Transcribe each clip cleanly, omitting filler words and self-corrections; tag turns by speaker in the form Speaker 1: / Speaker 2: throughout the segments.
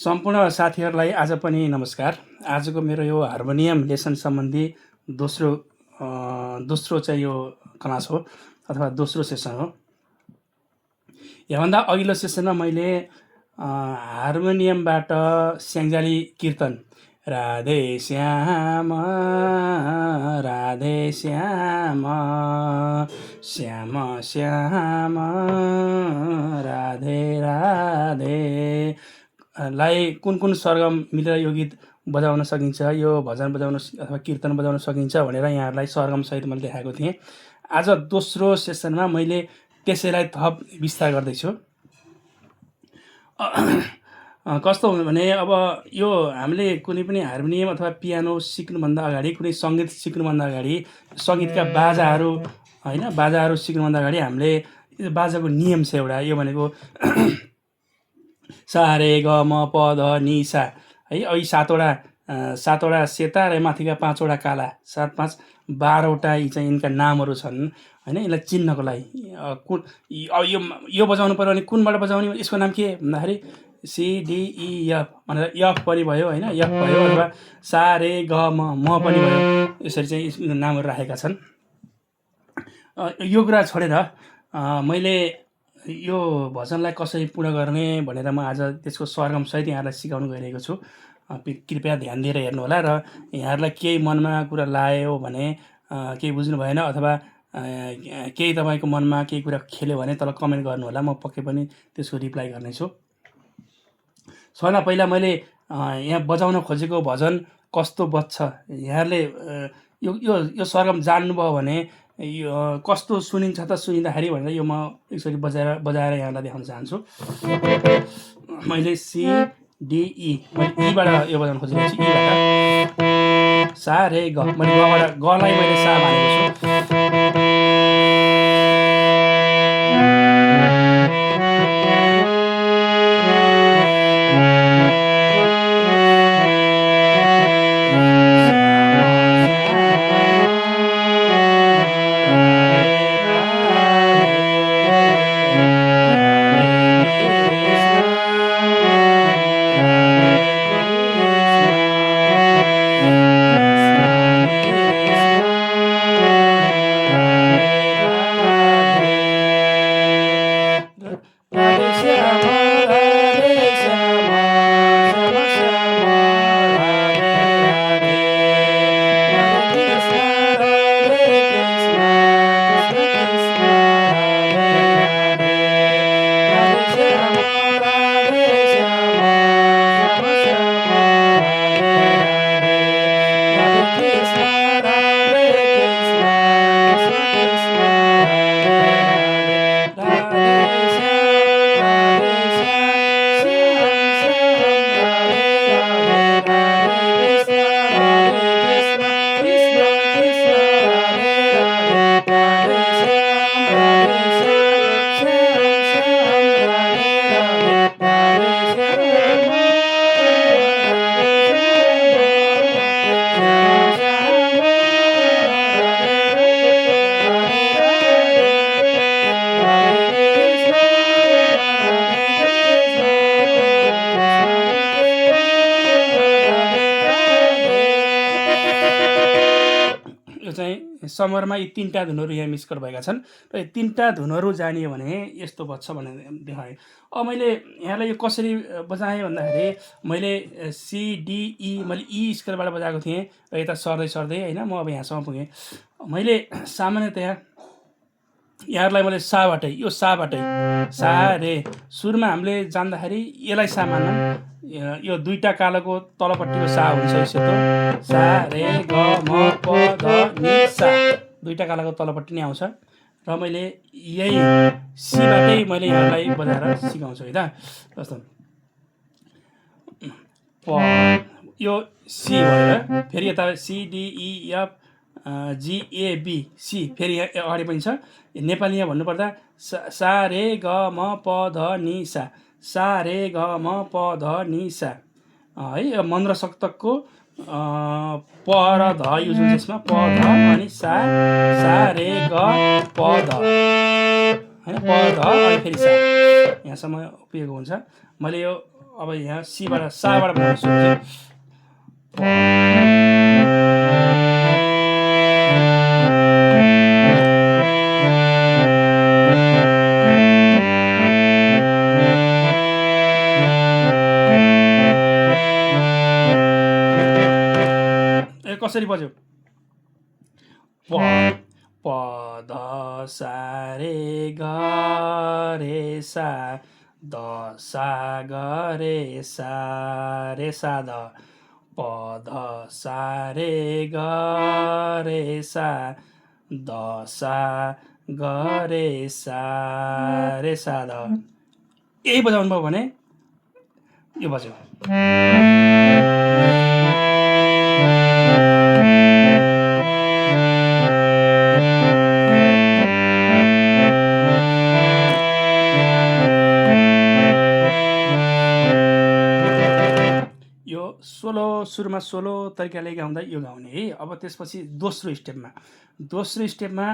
Speaker 1: सम्पूर्ण साथीहरूलाई आज पनि नमस्कार। आजको मेरो यो हार्मोनियम लेसन सम्बन्धी दोस्रो दोस्रो चाहिँ यो क्लास हो अथवा दोस्रो सेसन हो। योभन्दा अघिल्लो सेसनमा मैले हार्मोनियमबाट स्याङ्जाली कीर्तन राधे श्याम राधे श्याम श्याम श्याम राधे राधे लाई कुन कुन सरगम मिलेर यो गीत बजाउन सकिन्छ, यो भजन बजाउन अथवा कीर्तन बजाउन सकिन्छ भनेर यहाँहरूलाई सरगमसहित मैले देखाएको थिएँ। आज दोस्रो सेसनमा मैले त्यसैलाई थप विस्तार गर्दैछु। कस्तो हुन्छ भने अब यो हामीले कुनै पनि हार्मोनियम अथवा पियानो सिक्नुभन्दा अगाडि, कुनै सङ्गीत सिक्नुभन्दा अगाडि, सङ्गीतका बाजाहरू बाजाहरू सिक्नुभन्दा अगाडि हामीले बाजाको नियम छ एउटा, यो भनेको सा रे ग म प ध नि सा है। अब यी सातवटा सेता र माथिका 5वटा काला, 7 5 12वटा यी चाहिँ यिनका नामहरू छन् होइन। यसलाई चिन्नको लागि कुन अब यो बजाउनु पऱ्यो भने कुनबाट बजाउने, यसको नाम के भन्दाखेरि सिडिई एफ भनेर एफ पनि भयो होइन, एफ भयो, अथवा सा रे ग म पनि भयो। यसरी चाहिँ नामहरू राखेका छन्। यो कुरा छोडेर मैले यो भजनलाई कसरी पूर्ण गर्ने भनेर म आज त्यसको सरगमसहित यहाँहरूलाई सिकाउन गइरहेको छु। कृपया ध्यान दिएर हेर्नु होला र यहाँहरूलाई केही मनमा कुरा लाग्यो भने, केही बुझ्नु भएन अथवा केही तपाईँको मनमा केही कुरा खेल्यो भने तल कमेन्ट गर्नु होला, म पक्कै पनि त्यसको रिप्लाई गर्नेछु। सबभन्दा पहिला मैले यहाँ बजाउन खोजेको भजन कस्तो बज्छ, यहाँहरूले यो सरगम जान्नुभयो भने यो कस्तो सुनिन्छ त सुनिँदाखेरि भनेर यो म यसरी बजाएर यहाँलाई देखाउन चाहन्छु। मैले सिडिई मैले ईबाट यो बजाउन खोजेको छु। ईबाट सा रे ग, मैले गबाट गलाई मैले सा भनेको छु। चाहिँ समरमा यी 3टा धुनहरू यहाँ मिसकट भएका छन् र यी 3टा धुनहरू जानियो भने यस्तो बज्छ भनेर देखाएँ। अब मैले यहाँलाई यो कसरी बजाएँ भन्दाखेरि मैले सिडिई मैले ई स्केलबाट बजाएको थिएँ र यता सर्दै सर्दै होइन म अब यहाँसम्म पुगेँ। मैले सामान्यतया यहाँहरूलाई मैले साबाटै यो साबाटै सा रे सुरुमा हामीले जान्दाखेरि यसलाई सा मान्नु, यो 2टा कालोको तलपट्टिको सा हुन्छ यो सेतो, सा रे ग म प ध नि सा 2टा कालोको तलपट्टि नै आउँछ र मैले यही सीबाटै मैले यहाँलाई बजाएर सिकाउँछु है त। जस्तो प यो सी भएर फेरि यता सिडिई एफ जिएबी सी फेरि यहाँ अगाडि पनि छ। नेपालीमा भन्नुपर्दा सा रे ग म प ध नि सा, सा रे ग म प ध नि सा है। मन्द्र सप्तकको प र ध युज हुन्छ यसमा, प ध अनि सा रे ग प ध होइन, प ध अनि फेरि सा, यहाँसम्म उपयोग हुन्छ। मैले यो अब यहाँ सीबाट साबाट बनाउनु सुरु चाहिँ कसरी बज्यो प प ध सा रे ग रे सा द सा ग रे सा ध प ध सा रे ग रे सा द सा ग रे सा ध यही बजाउनु भयो भने यो बज्यो सुरुमा सोलो तरिकाले गाउँदा यो गाउने है। अब त्यसपछि दोस्रो स्टेपमा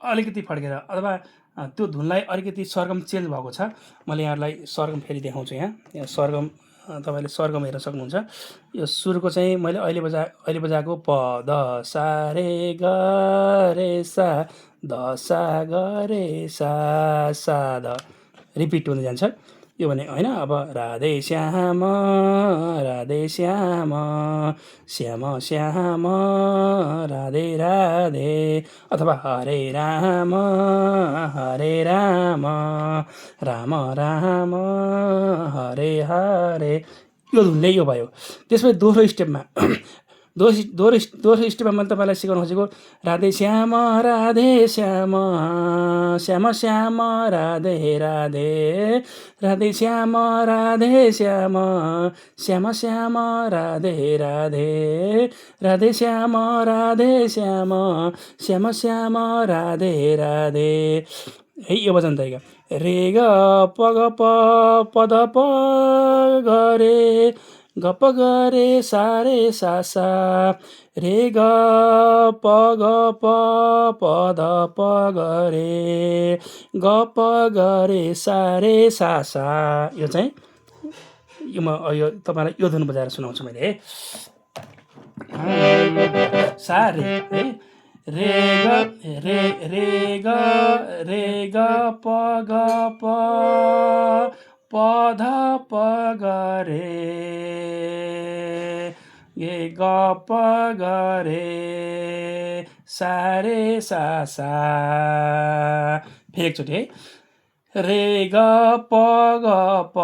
Speaker 1: अलिकति फड्केर अथवा त्यो धुनलाई अलिकति सरगम चेन्ज भएको छ। मैले यहाँहरूलाई सरगम फेरि देखाउँछु। यहाँ सरगम तपाईँले सरगम हेर्न सक्नुहुन्छ। यो सुरुको चाहिँ मैले अहिले बजाएको प द सा रे ग रे सा द सा ग रे सा ध रिपिट हुँदै जान्छ यो भने होइन। अब राधे श्याम श्याम श्याम राधे राधे अथवा हरे राम राम राम हरे हरे यो धुनले यो भयो। त्यसपछि दोस्रो स्टेपमा मैले तपाईँलाई सिकाउन खोजेको राधे श्याम श्याम श्याम राधे राधे राधे श्याम श्याम श्याम श्याम राधे राधे राधे श्याम श्याम श्याम श्याम राधे राधे है। यो बजाउनु तरिका रे ग प ग प प द प ग रे ग प ग रे सा रे ग प ग प प द प ग रे ग प ग रे सा यो चाहिँ यो तपाईँलाई यो धुन बजाएर सुनाउँछु मैले है। सा रे है रे ग प ग प प ध प ग रे ये ग प ग रे सा फेरि एकचोटि है रे ग प ग प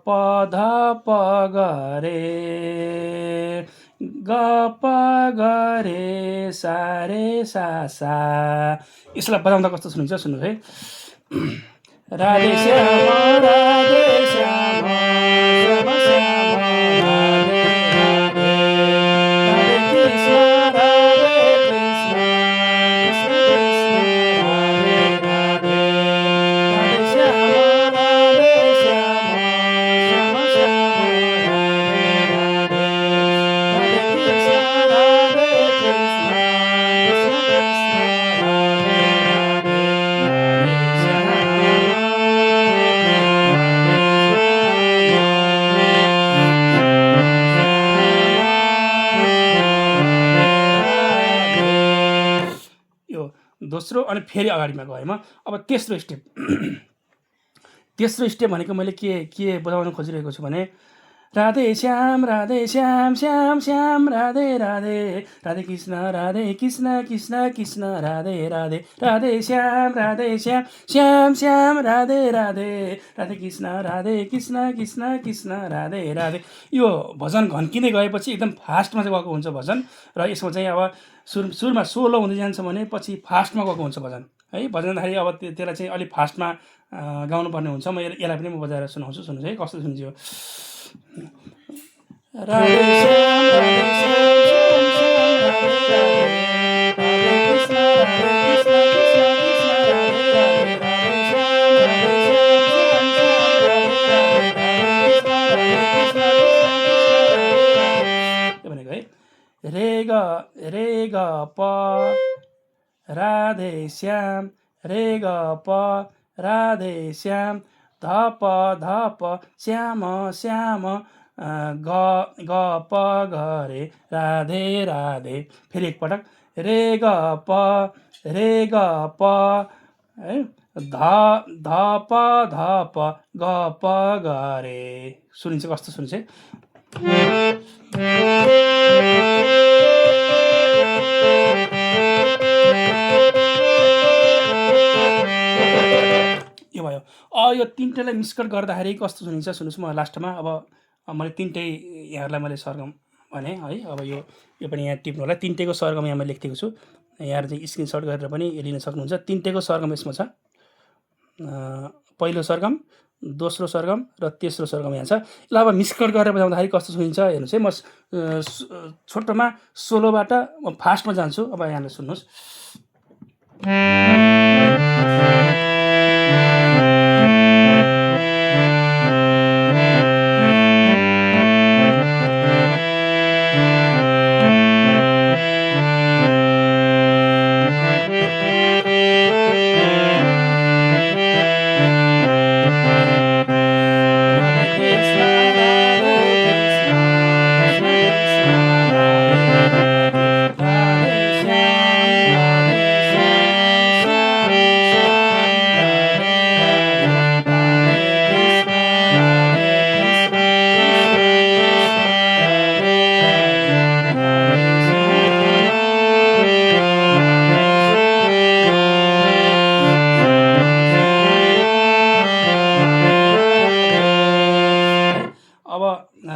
Speaker 1: प ध प ग रे ग प ग रे सा यसलाई बजाउँदा कस्तो सुनिन्छ सुन्नुहोस् है। राधे श्याम श्याम श्याम राधे राधे राधे कृष्ण कृष्ण राधे राधे राधे श्याम श्याम श्याम राधे राधे कृष्ण दोस्रो अनि फेरि अगाडिमा गएँ अब तेस्रो स्टेप भनेको मैले के बुझाउन खोजिरहेको छु भने राधे श्याम श्याम श्याम राधे राधे राधे कृष्ण कृष्ण राधे राधे राधे श्याम श्याम श्याम राधे राधे राधे कृष्ण कृष्ण राधे राधे। यो भजन घन्किँदै गएपछि एकदम फास्टमा चाहिँ गएको हुन्छ भजन र यसमा चाहिँ अब सुरुमा सोलो हुँदै जान्छ भने पछि फास्टमा गएको हुन्छ भजन है। भजन जाँदाखेरि अब त्यसलाई चाहिँ अलिक फास्टमा गाउनुपर्ने हुन्छ। म यसलाई पनि म बजाएर सुनाउँछु सुन्नुहोस् है कस्तो सुन्छ। राधे श्याम भनेको है रे ग प राधे श्याम रे ग प राधे श्याम ध प श्याम श्याम ग ग प ग रे राधे राधे। फेरि एकपटक रे ग प है ध ध प ग प ग रे। सुनिन्छ कस्तो सुनिन्छ है? यो भयो। यो तिनटैलाई मिसकट गर्दाखेरि कस्तो सुनिन्छ सुन्नुहोस्। म लास्टमा अब मैले तिनटै यहाँहरूलाई मैले सरगम भने है। अब यो पनि यहाँ टिप्नु होला। तिनटैको सरगम यहाँ मैले लेखिदिएको छु। यहाँहरू चाहिँ स्क्रिनसट गरेर पनि लिन सक्नुहुन्छ। तिनटैको सरगम यसमा छ। पहिलो सरगम, दोस्रो सरगम र तेस्रो सरगम यहाँ छ। ल अब मिसकट गरेर बजाउँदाखेरि कस्तो सुनिन्छ हेर्नुहोस् है। म छोटोमा सोलोबाट म फास्टमा जान्छु। अब यहाँले सुन्नुहोस्।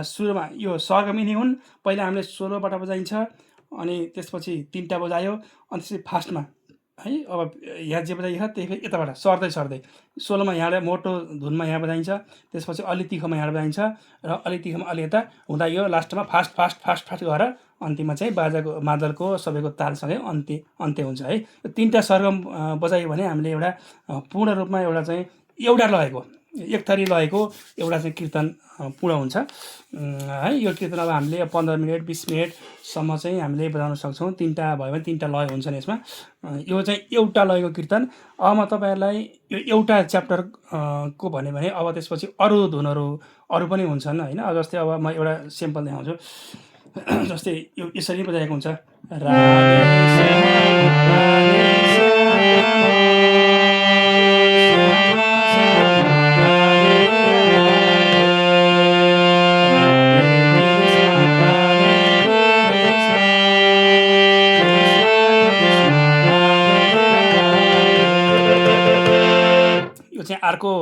Speaker 1: सुरुमा यो सरगमिनी हुन्। पहिला हामीले सोलोबाट बजाइन्छ, अनि त्यसपछि तिनवटा बजायो, अनि त्यसपछि फास्टमा है। अब यहाँ जे बजाइयो त्यही यताबाट सर्दै सर्दै सोलोमा यहाँबाट मोटो धुनमा यहाँ बजाइन्छ, त्यसपछि अलि तिखोमा यहाँ बजाइन्छ र अलि तिखोमा अलि यता हुँदा यो लास्टमा फास्ट फास्ट फास्ट फास्ट गरेर अन्तिममा चाहिँ बाजाको मादलको सबैको तालसँगै अन्त्य हुन्छ है। यो तिनवटा सरगम बजायो भने हामीले एउटा पूर्ण रूपमा एउटा चाहिँ एउटा लयको एक थरी लयको एउटा चाहिँ कीर्तन पूर्ण हुन्छ है। यो कीर्तन अब हामीले 15 मिनट 20 मिनटसम्म चाहिँ हामीले बजाउन सक्छौँ। तिनवटा भयो भने तिनवटा लय हुन्छन् यसमा। यो चाहिँ एउटा लयको कीर्तन। अब म तपाईँहरूलाई यो एउटा च्याप्टर को भन्यो भने अब त्यसपछि अरू धुनहरू अरू पनि हुन्छन् होइन। अब जस्तै अब म एउटा सिम्पल देखाउँछु। जस्तै यो यसरी बजाएको हुन्छ। अर्को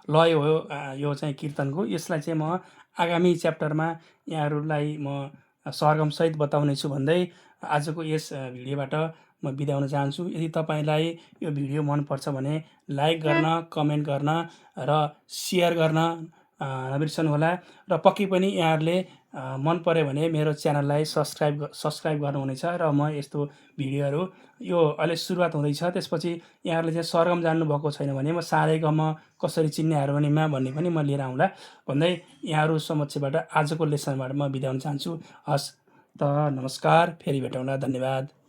Speaker 1: लय हो यो चाहिँ कीर्तनको। यसलाई चाहिँ म आगामी च्याप्टरमा यहाँहरूलाई म सरगमसहित बताउने छु भन्दै आजको यस भिडियोबाट म बिदा हुन चाहन्छु। यदि तपाईँलाई यो भिडियो मनपर्छ भने लाइक गर्न, कमेन्ट गर्न र सेयर गर्न नबिर्सनुहोला। र पक्कै पनि यहाँहरूले मन पर्यो भने मेरो च्यानललाई सब्सक्राइब गर्नुहुनेछ। र म यस्तो भिडियोहरू यो अहिले सुरुवात हुँदैछ, त्यसपछि यहाँहरूले चाहिँ सरगम जान्नुभएको छैन भने म सारेगम कसरी चिन्ने हार्मोनियममा भन्ने पनि म लिएर आउँला भन्दै यहाँहरू समक्षबाट आजको लेसनबाट म बिदा हुन चाहन्छु। हस् त, नमस्कार, फेरि भेटौँला, धन्यवाद।